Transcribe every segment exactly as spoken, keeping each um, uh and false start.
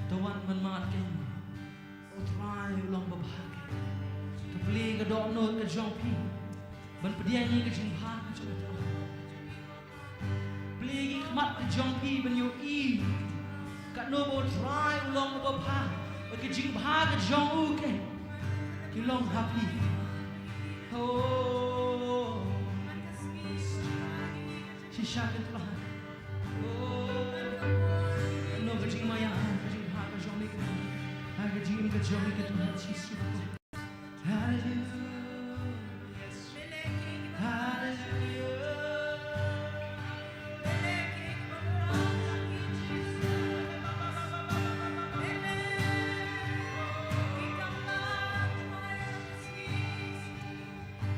To wan man mad kein. U Trai u long babha kein. To plie ka dohnud ka jong phi ban pdiang ïa ka jingbha ka jong u Trai. Plie ki khmat ka jong phi ban ïohi katno ba u Trai u long babha, ba ka jingbha ka jong u kein ki long ha phi. Oh. Shisha ka Trai. Oh. Katno ka jingmaïan, ka jingbha ka jong me kein. Ha ka jingim ka jong me kein, Trai Jisu. Hallelujah. Hallelujah.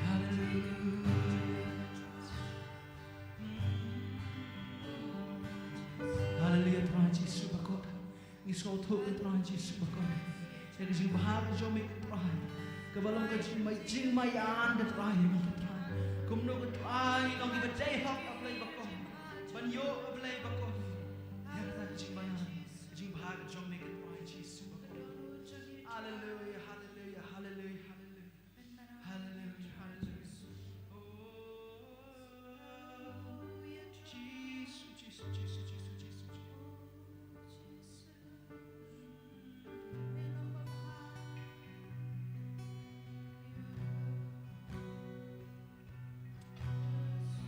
Hallelujah. Hallelujah, Trai Jisu bakhuid. Ngi sngewthuh, ko Trai Jisu bakhuid, ïa ka jingbha ka jong me, ko Trai, kaba long ka jingmai-, jingmaïan, ko Trai, ïa me, ko Trai. Kumno, ko Trai, ngi long kiba dei hok, ko Blei bakhuid, ban ïoh, ko Blei bakhuid, ïa kata ka jingmaïan, ka jingbha ka jong me, ko Trai Jisu bakhuid. Hallelujah, hallelujah, hallelujah, hallelujah. Hallelujah, hallelujah. Oh, Jisu, Jisu, Jisu, Jisu, Jisu, Jisu.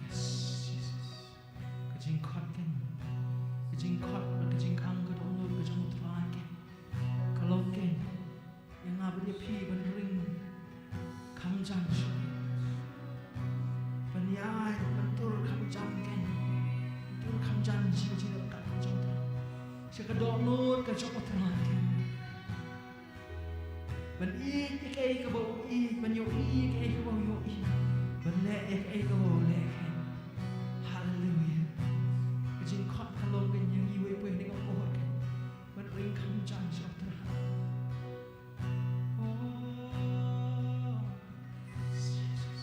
Yes, Jesus. Ka jingkhot kein. Ka jingkhot bad ka jingkhang ka dohnud ka jong u Trai kein. Ka long kein ïa nga bad ïa phi ban ring kham jan shuh. Ban ïaid ban tur kham jan kein. Tur kham jan sha ka jingïaid kham jan. Sha ka dohnud ka jong u Trai kein. Ban ïeit ïa kaei kaba u ïeit, ban ïohi ïa kaei kaba u ïohi, ban leh ïa kaei kaba u leh kein. Hallelujah. Ka jingkhot ka long kein ïa ngi iwei pa iwei na ka por kein. Ban ring kham jan sha u Trai. Oh, Jesus.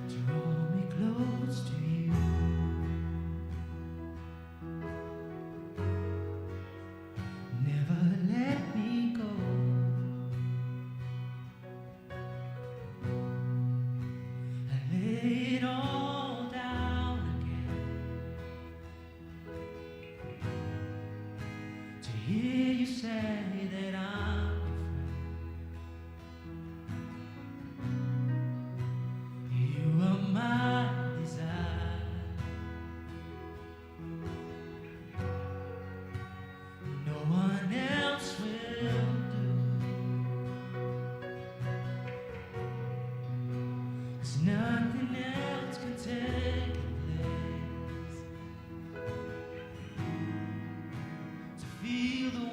Draw me close to you. Never let me go. I lay it all down again to hear you say that I'm your friend. You are my desire. No one else will do. 'Cause nothing else can take your place. To feel the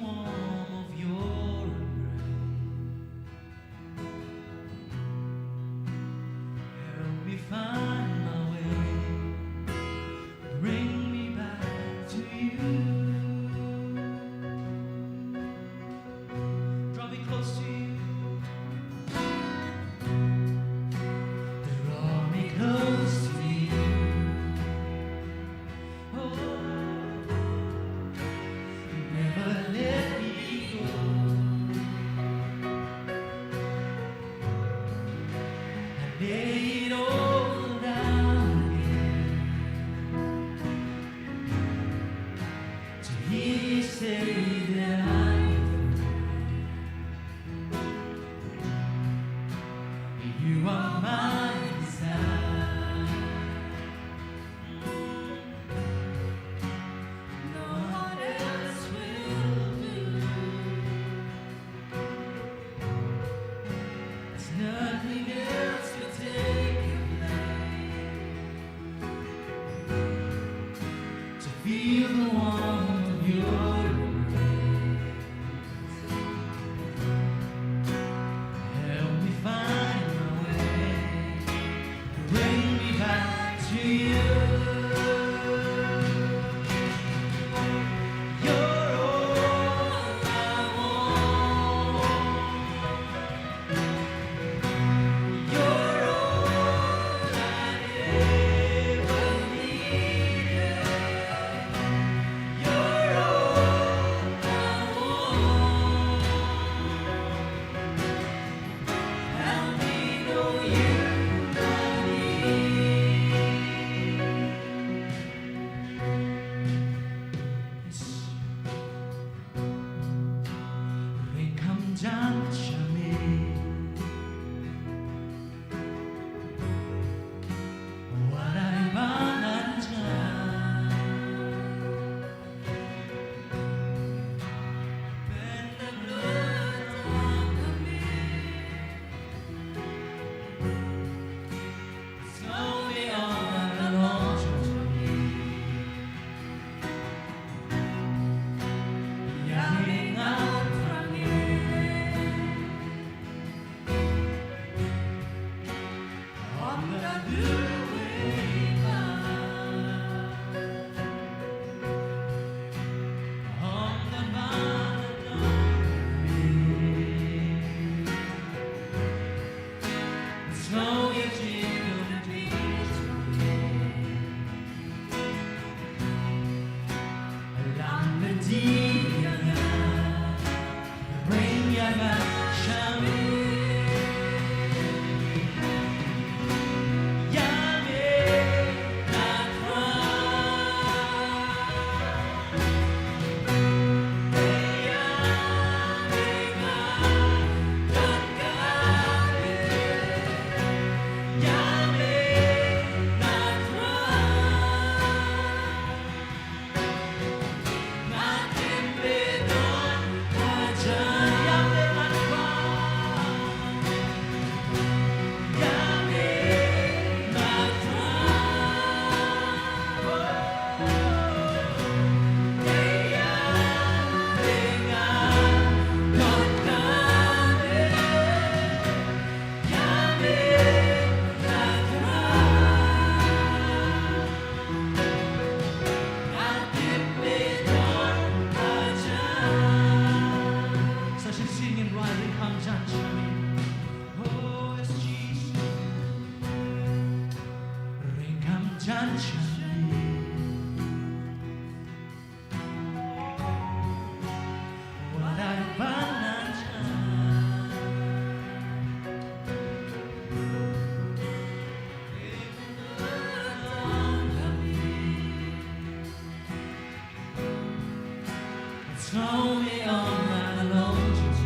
Tell me all night long to me.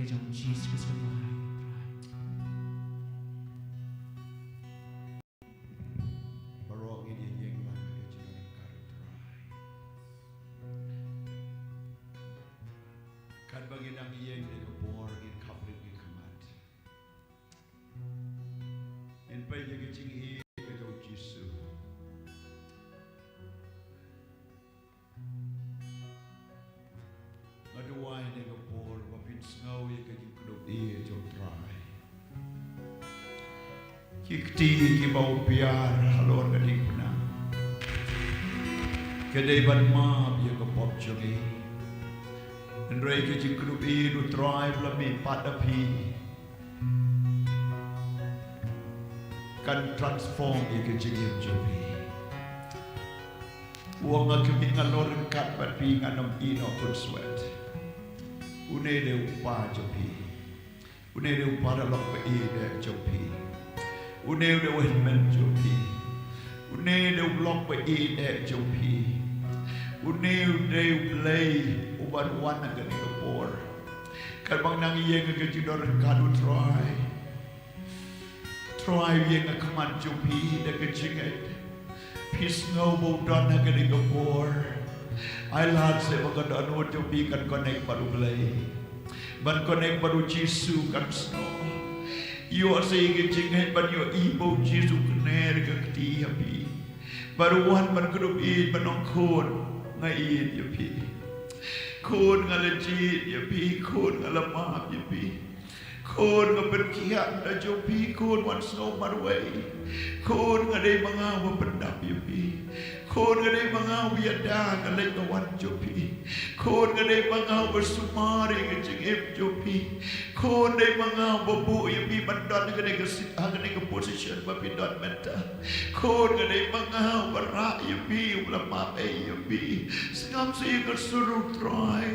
jong Jisu Khrist ka nongai Trai. Baroh ngin ïa ïeng lang ha ka jingïaroh Trai. Katba ngin nang ïeng ha ka por ngin khapbriew ngin khmat. Ngin peit ïa ka jingïeit ka jong Jisu. Nga duwai ha ka por ba phin sngew ïa ka jingkdup ïeit jong u Trai. Ki kti kiba u piar halor ka diengphna ka dei ban map ïa ka pop jong ngi. Hynrei ka jingkdup ïeit u Trai ba la mihpat da phi kan transform ïa ka jingim jong phi. U ong, nga khmih, nga long ryngkat bad phi, ngan ym ïehnoh khunswet. Une u dei u kpa jong phi. Une u dei u paralok ba ïeit eh jong phi. Une u dei u hynmen jong phi. Une u dei u lok ba ïeit eh jong phi. Une u dei u Blei uban wan ha kane ka por. Katba nang ïeng ha ka jingdon ryngkat u Trai. Trai, ïeng ha khmat jong phi da ka jingngeit. Phi sngew ba u don ha kane ka por. Ai lad seh ba ka dohnud jong phi kan connect bad u Blei. Ban connect bad u Jisu, kan sngew. Ïoh seh ïa ka jingngeit ban ïohi ba u Jisu u kner ka kti ha phi. Bad u wan ban kdup ïeit, ban ong, Khun, nga ïeit ïa phi. Khun, nga la jied ïa phi. Khun, nga la map ïa phi. Khun, nga pynkhiah da jong phi. Khun, wan sngew marwei. Khun, nga dei ma nga uba pyndap ïa phi. Khun, nga dei ma nga uba ïada ka leit ka wan jong phi. Khun, nga dei ma nga uba sumar ïa ka jingim jong phi. Khun, dei ma nga uba buh ïa phi ban don ha kane ka sit, ha kane ka position ba phi don mynta. Khun, nga dei ma nga uba rah ïa phi, uba la map ei ïa phi. Sngap seh ïa ka sur u Trai.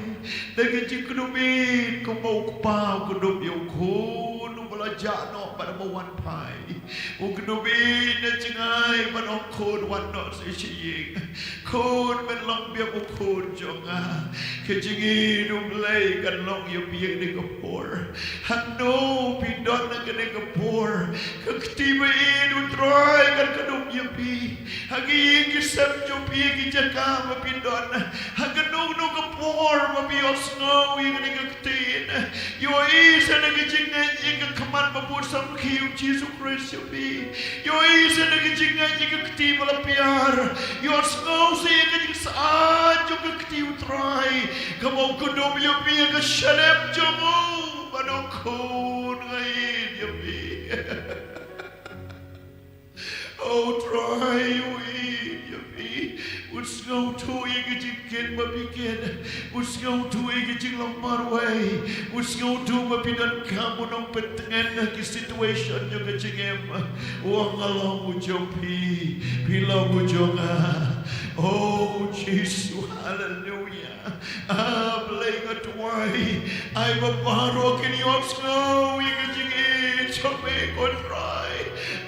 Da ka jingkdup ïeit kumba u kpa u kdup ïa u khun uba la jah noh bad uba wan phai. U kdup ïeit na jngai ban ong, Khun, wan noh seh sha ïing. Khun, men long biang u khun jong nga. Ka jingïeit u Blei kan long ïa phi ha kane ka por. Hangno phi don ha kane ka por, ka kti ba ïeit u Trai kan kdup ïa phi. Ha ki ïing ki sem jong phi, ha ki jaka ba phi don, ha kano kano ka por ba phi ïohsngew ïa kane ka ktien, ïohi seh da ka jingngeit ïa ka khmat ba bun samrkhie u Jisu Khrist jong phi. Ïohi seh da ka jingngeit ïa ka kti ba la piar. Ïohsngew seh ïa ka jingsyaid jong ka kti u Trai kaba u kdup ïa phi ha ka shadem jong u, ban ong, Khun, nga ïeit ïa phi. O Trai, u ïeit ïa phi. Un sngewthuh ïa ka jingkit ba phi kit. Un sngewthuh ïa ka jinglong marwei. Un sngewthuh ba phi donkam u nongpyntngen ha ki situation jong ka jingim. U ong, nga long u jong phi, phi long u jong nga. O Jisu, haleluia. A Blei, nga duwai, ai ba baroh kin ïohsngew ïa ka jingïeit jong me, ko Trai.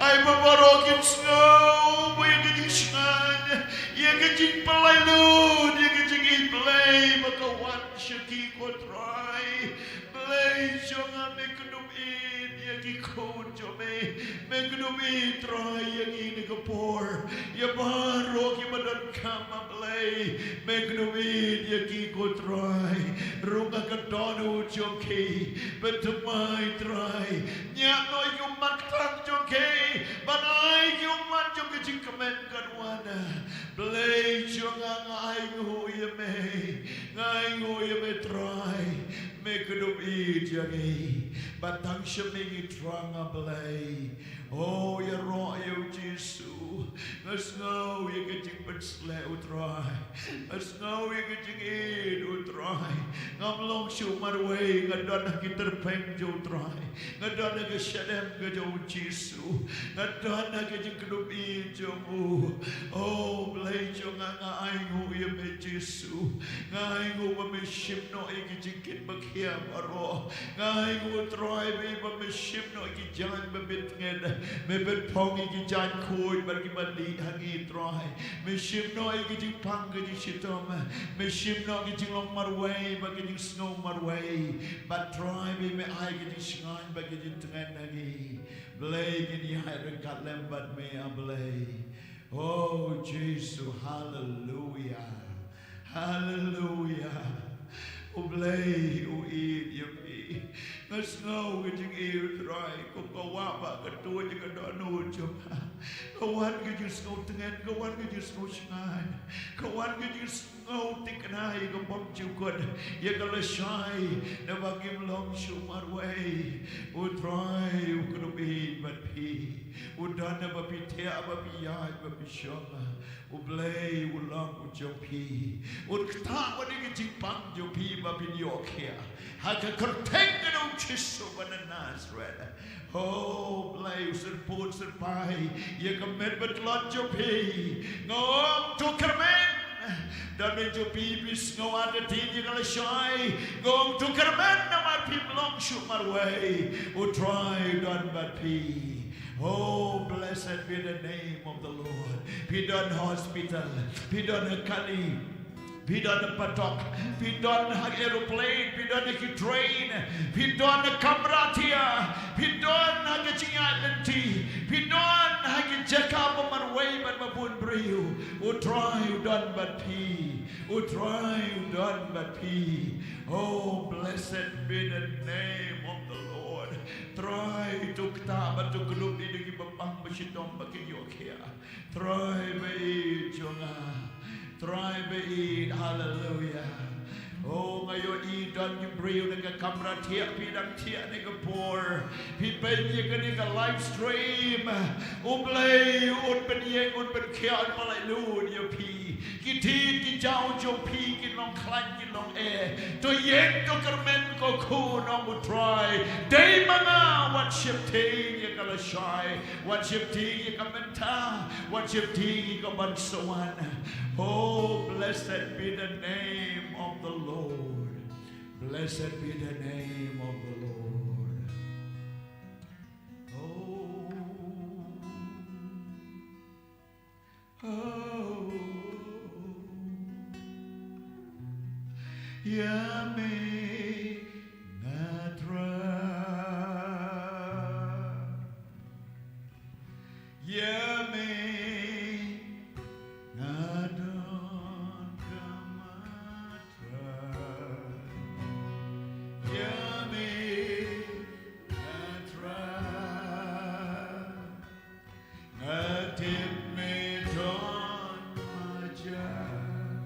Ai ba baroh kin sngew ba ïa ka jingshngaiñ, ïa ka jingpynlait lut, ïa ka jingïeit Blei ba ka wan sha ki, ko Trai. Blei jong nga, me kdup ïeit ïa ki khun jong me. Me kdup ïeit, Trai, ïa ngi ha kane ka por. Ïa baroh kiba donkam, A Blei, me kdup ïeit ïa ki, ko Trai. Rung ha ka dohnud jong ki. Ban thymmai, Trai. Ñiah noh ïa ki ummat ktang jong ki. Ban ai ki ummat jong ka jingkmen kan wan. Blei jong nga, nga ainguh ïa me. Nga ainguh ïa me, Trai. Me kdup ïeit ïa ngi. Ba tang sha me ngi thrang, A Blei. O, ïaroh ïa u Jisu. Nga sngew ïa ka jingpynsleh, u Trai. Nga sngew ïa ka jingïeit, u Trai. Ngam long shuh marwei, nga don ha ki tyrpeng jong u Trai. Nga don ha ka shadem ka jong u Jisu. Nga don ha ka jingkdup ïeit jong u. O Blei jong nga, nga ainguh ïa me Jisu. Nga ainguh ba me shim noh ïa ki jingkit ba khia baroh. Nga ai nguh Trai ba, ba me shim noh ïa ki jaiñ ba bit tngen. Me pynphong ïa ki jaiñ khuid bad kiba dih ha ngi Trai. Me shim noh ïa ki jingpang ki jingshitom. Me shim noh ki jinglong marwei bad ki jingsngew marwei. Bad Trai ba me ai ki jingshngaiñ bad ki jingtngen ha ngi. Blei ngin ïaid ryngkat lem bad me, A Blei. O Jisu, haleluya. Haleluya. U Blei u ïeit ïa phi. Nga sngew ka jingïeit Trai, kum ka wah ba ka tuid ïa ka dohnud jong nga. Ka wan ka jingsngew tngen, ka wan ka jingsngew shngaiñ, ka wan ka jingsngew thikna ïa ka bymjukut, ïa ka lashai, naba ngim long shuh marwei. U Trai u kyrduh bad phi. U don naba phi thiah, ba phi ïaid, ba phi shong. U Blei u long u jong phi. Un ktah wat ïa ka jingpang jong phi ba phin ïoh khia. Ha ka kyrteng ka jong u Jisu ba na Nasareth. O Blei u syrpud syrpai ïa ka met ba tlot jong phi. Nga ong to kyrmen. Don bynta jong phi phi sngew artatien ïa ka lashai. Nga ong to kyrmen namar phim long shuh marwei. U Trai u don bad phi. Oh, blessed be the name of the Lord. Phi don ha hospital, phi don ha kali, phi don ha patok, phi don ha aeroplane, phi don ha ki train, phi don ha kamra thiah, phi don ha ka jingïaid lynti, phi don ha ki jaka ba marwei bad ba bun briew. U Trai u don bad phi. U Trai u don bad phi. Oh, blessed be the name of the Lord. Trai to ktah bad to kyrduh ïa ki bapang bashitom ba kin ïoh khia. Trai ba ïeit jong nga. Trai ba ïeit, haleluya. Oh, nga ïohi don ki briew na ka kamra thiah, phi dang thiah na ka por. Phi peit ïa kane ka live stream. U Blei un pynïeng, un pynkhiah, un pyllait lut ïa phi. Ki thied ki jaw jong phi kin long khlaiñ, kin long eh. To ïeng, to kyrmen, ko khun, ong U Trai. Dei ma nga, wat sheptieng ïa ka lashai, wat sheptieng ïa ka bynta, wat sheptieng ïa ka ban sa wan. Oh, blessed be the name of the Lord. Blessed be the name of the Lord. Oh. Oh, ïa me nga Trai, ïa me nga donkam Trai, ïa me nga Trai. Nga tip me don hajan.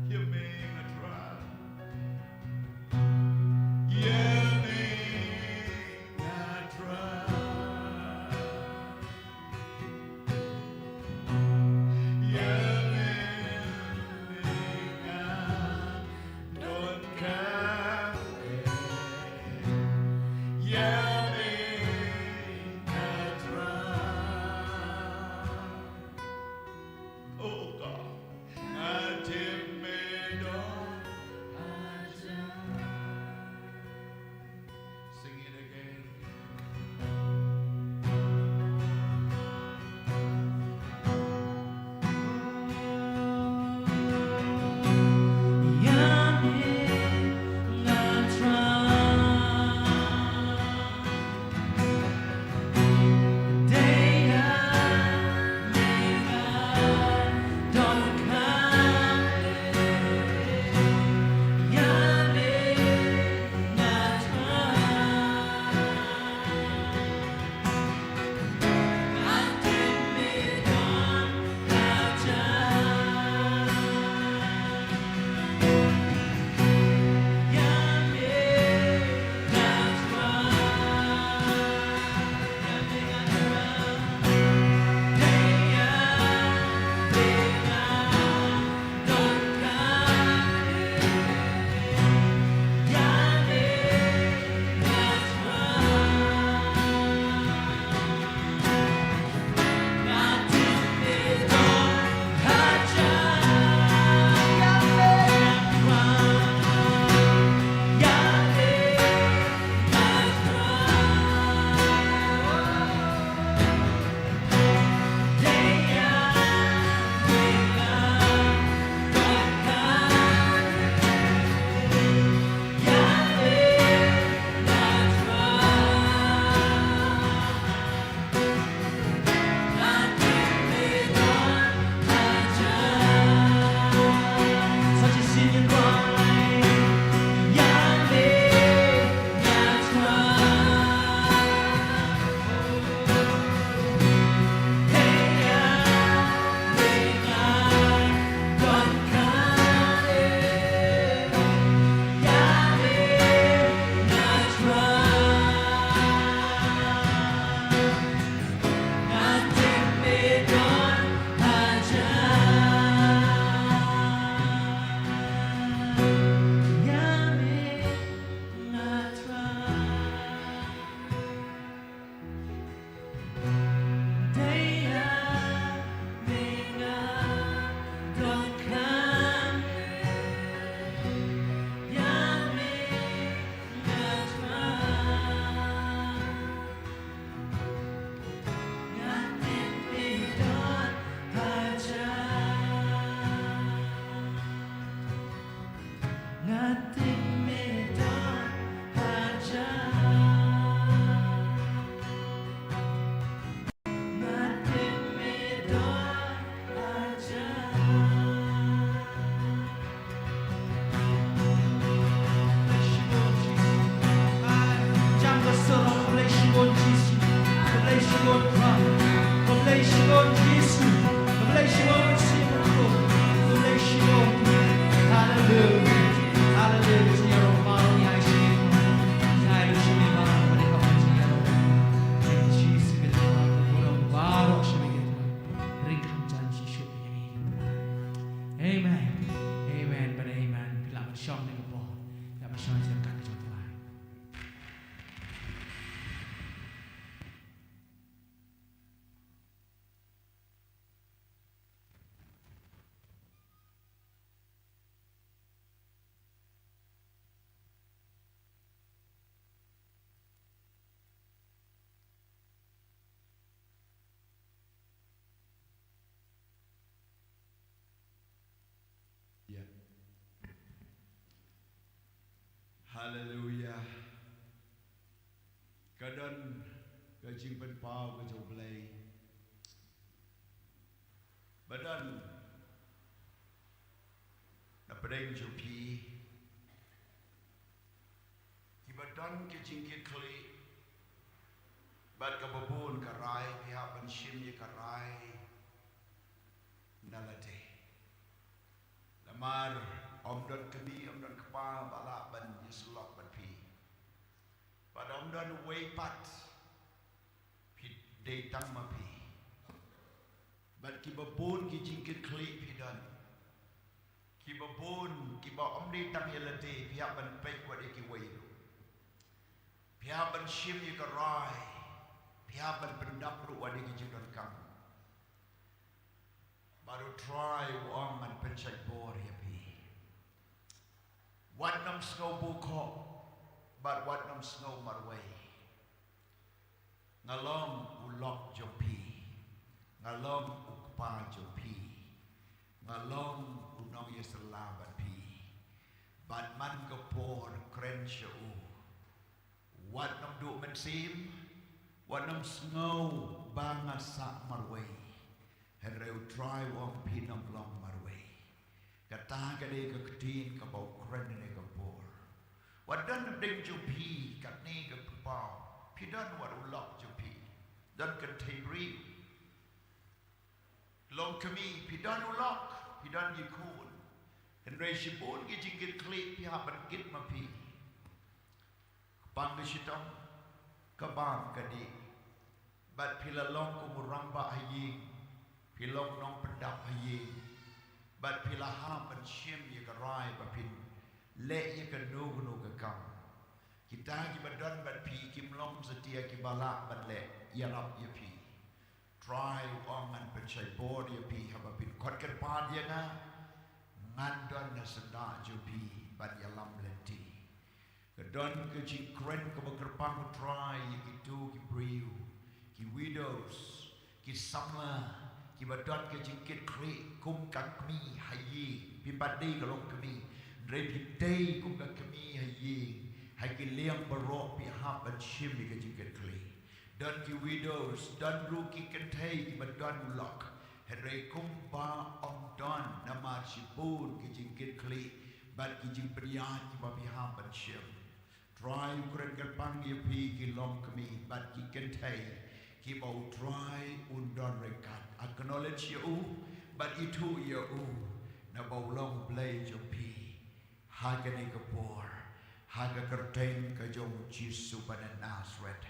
Ïa me nga Trai. Ïa me nga Trai. Ïa me nga donkam. Ïa me nga Trai. Oh God, nga tip me don hajan. Shibun Trai. Khublei shibun Jisu. Khublei shibun Jisu. Khublei shibun. Haleluya. Haleluya. Jingïaroh baroh ïa i shibun. Ïa i shibun baroh ïa i shibun. Jisu ka dei ka burom baroh shibun. Ring kham jan Jisu ïa i. Amen. Amen. Bad amen. Phi lah ban shong ne ka por. Phi lah ban shong ïa ka jong Trai. Ïa. Haleluya. Ka don ka jingpynpaw ka jong U Blei. Ba don na pdeng jong phi kiba don ka jingkitkhlieh bad kaba bun ka rai, phi hap ban shim ïa ka rai na lade. Namar ym don kmie, ym don kpa ba lah ban ïasyllok bad phi. Bad ym don uwei pat, phi dei tang ma phi. Bad kiba bun ki jingkitkhlieh phi don. Kiba bun, kiba ym dei tang ïa lade, phi hap ban peit wat ïa kiwei ruh. Phi hap ban shim ïa ka rai. Phi hap ban pyndap ruh wat ïa ki jingdonkam. Bad U Trai u ong ngan pynshait bor ïa phi. Wat nym sngew bukhoh, bad wat nym sngew marwei. Nga long u lok jong phi. Nga long u kpa jong phi. Nga long u nongïasylla bad phi. Bad man ka por kren sha u. Wat nym duh mynsiem, wat nym sngew ba nga sah marwei. Hynrei U Trai u ong phin ym long marwei. Kata ka dei ka ktien kaba u kren ha kane ka por. Wat don na pdeng jong phi katne ka kpa. Phi don wat u lok jong phi. Don kynthei briew. Long kmie, phi don u lok, phi don ki khun. Hynrei shibun ki jingkitkhlieh phi hap ban kit ma phi. Kpang ka shitom, ka bam ka dih. Bad phi la long kum u rangbah ha ïing, phi long nongpyndap ha ïing. Bad phi la hap ban shim ïa ka rai ba phin leh ïa kano kano ka kam. Kita kiba don bad phi kim long satia kiba lah ban leh ïarap ïa phi. Trai u ong ngan pynshait bor ïa phi haba phin khot kyrpad ïa nga. Ngan don na syndah jong phi ban ïalam lynti. Ka don ka jingkren kaba kyrpang U Trai ïa kito ki briew, ki widows, ki samla, kiba don ka jingkitkhlieh kum ka kmie ha ïing. Phim pat dei ka long kmie, hynrei phi dei kum ka kmie ha ïing. Ha ki liang baroh phi hap ban shim ïa ka jingkitkhlieh. Don ki widows, don ruh ki kynthei kiba don u lok. Hynrei kumba ym don namar shibun ki jingkitkhlieh bad ki jingpynïaid kiba phi hap ban shim. Trai u kren kyrpang ïa phi ki longkmie bad ki kynthei kiba U Trai un don ryngkat. Acknowledge ïa u bad ithuh ïa u naba u long Blei jong phi. Ha kane ka por, ha ka kyrteng ka jong u Jisu ba na Nasareth.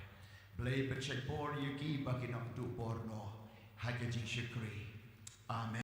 Blei pynshait bor ïa ki ba kin ym duh bor noh ha ka jingshakri. Amen.